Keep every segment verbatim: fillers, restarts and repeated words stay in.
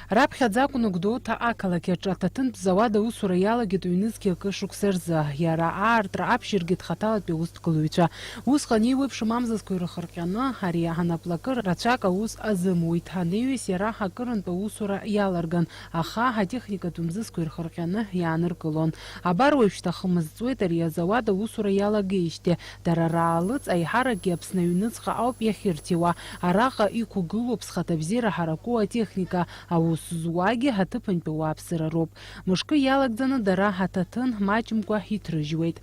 Раԥхьаӡа акәын Гәдоуҭа ақалақь аҿы аҭаҭынтә зауад аусура иалагеит ҩнызқьи акы шықәса рзы. Иара аартра аԥшьыргеит хаҭалатәи аусҭгылаҩцәа. Усҟан еиуеиԥшым амзызқәа ирхырҟьаны, ари анаплакы рацәак аус азымуит. Анеҩыс иара акырынтә аусура иаларган, аха атехникатә мзызқәа ирхырҟьаны иааныркылон. Абар уажәшьҭа хымз ҵуеит ари азауад аусура иалагеижьҭеи. Дара раалыҵ аиҳаракгьы Аԥсны аҩныҵҟа ауп иахьырҭиуа. Араҟа иқәгылоуп зхаҭабзиара ҳараку атехника, аус зуагьы аҭыԥантәи ауааԥсыра роуп. Мышкы иалагӡаны дара аҭаҭын маҷымкәа иҭрыжьуеит.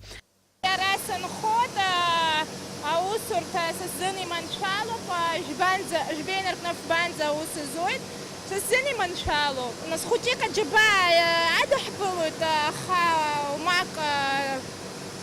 Иара санхоит, а, аусурҭа са сзын иманшәалоуп, а, жәбанӡа, жәбеиныркны фбанӡа аус зуеит, са сзын иманшәалоуп. Нас хәыҷык аџьабаа, а, адаҳԥылоит, а, аха умак, а,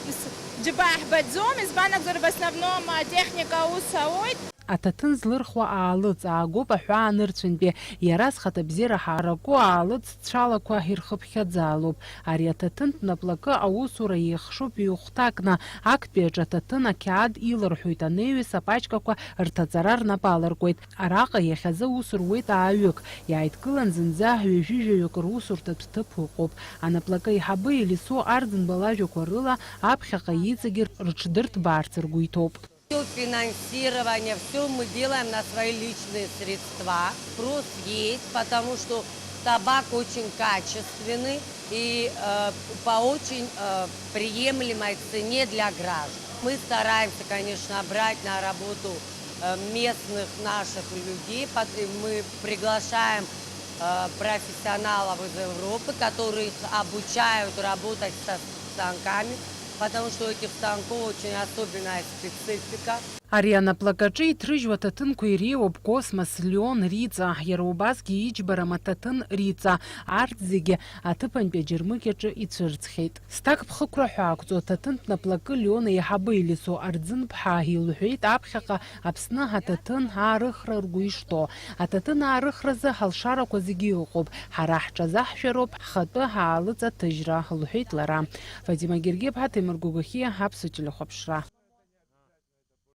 нас џьабаа ҳбаӡом, избан акәзар, в основном, а, техника аус ауеит. Аҭаҭын злырхуа аалыҵ аагоуп аҳәаа нырцәынтәи, иара зхаҭабзиара ҳараку аалыҵ цәалақәа ирхыԥхьаӡалоуп. Ари аҭаҭынтә наплакы аусура еихшоуп ҩ-хәҭакны, актәи аҿы аҭаҭын ақьаад илырҳәоит анеҩыс апачкақәа рҭаҵара рнапы аларкуеит. Араҟа иахьазы ус руеит ааҩык, иааидкылан зынӡа ҩажәи жәаҩык русурҭатә ҭыԥ ыҟоуп. Анаплакы аиҳабы Елисо Арӡынба лажәақәа рыла аԥхьаҟа иҵегьы рыҽдырҭбаарц ргәы иҭоуп. Всё финансирование, всё мы делаем на свои личные средства. Спрос есть, потому что табак очень качественный и, э, по очень, э, приемлемой цене для граждан. Мы стараемся, конечно, брать на работу, э, местных наших людей. Пот-, и мы приглашаем, э, профессионалов из Европы, которые их обучают работать со станками, потому что у этих станков очень особенная специфика. Ари анаплакаҿы иҭрыжьуа аҭаҭынқәа иреиуоуп Космос, Леон, Риҵа, иара убасгьы иџьбарам аҭаҭын Риҵа, арҭ зегьы аҭыԥантәи аџьармыкьаҿы ицәырҵхьеит. Зҭакԥхықәра ҳәа ақәҵоу аҭаҭынтә наплакы Леон аиҳабы Елисо Арӡынԥҳа илҳәеит аԥхьаҟа Аԥсны аҭаҭын аарыхра ргәы ишҭоу. Аҭаҭын аарыхразы ҳалшарақәа зегьы ыҟоуп, ҳара ҳҽазаҳшәароуп ҳхатәы ҳаалыҵаҭыжьра, лҳәеит лара. Фатима Гергиаԥҳа, Ҭемыр Гогохиа, Аԥсуа телехәаԥшра.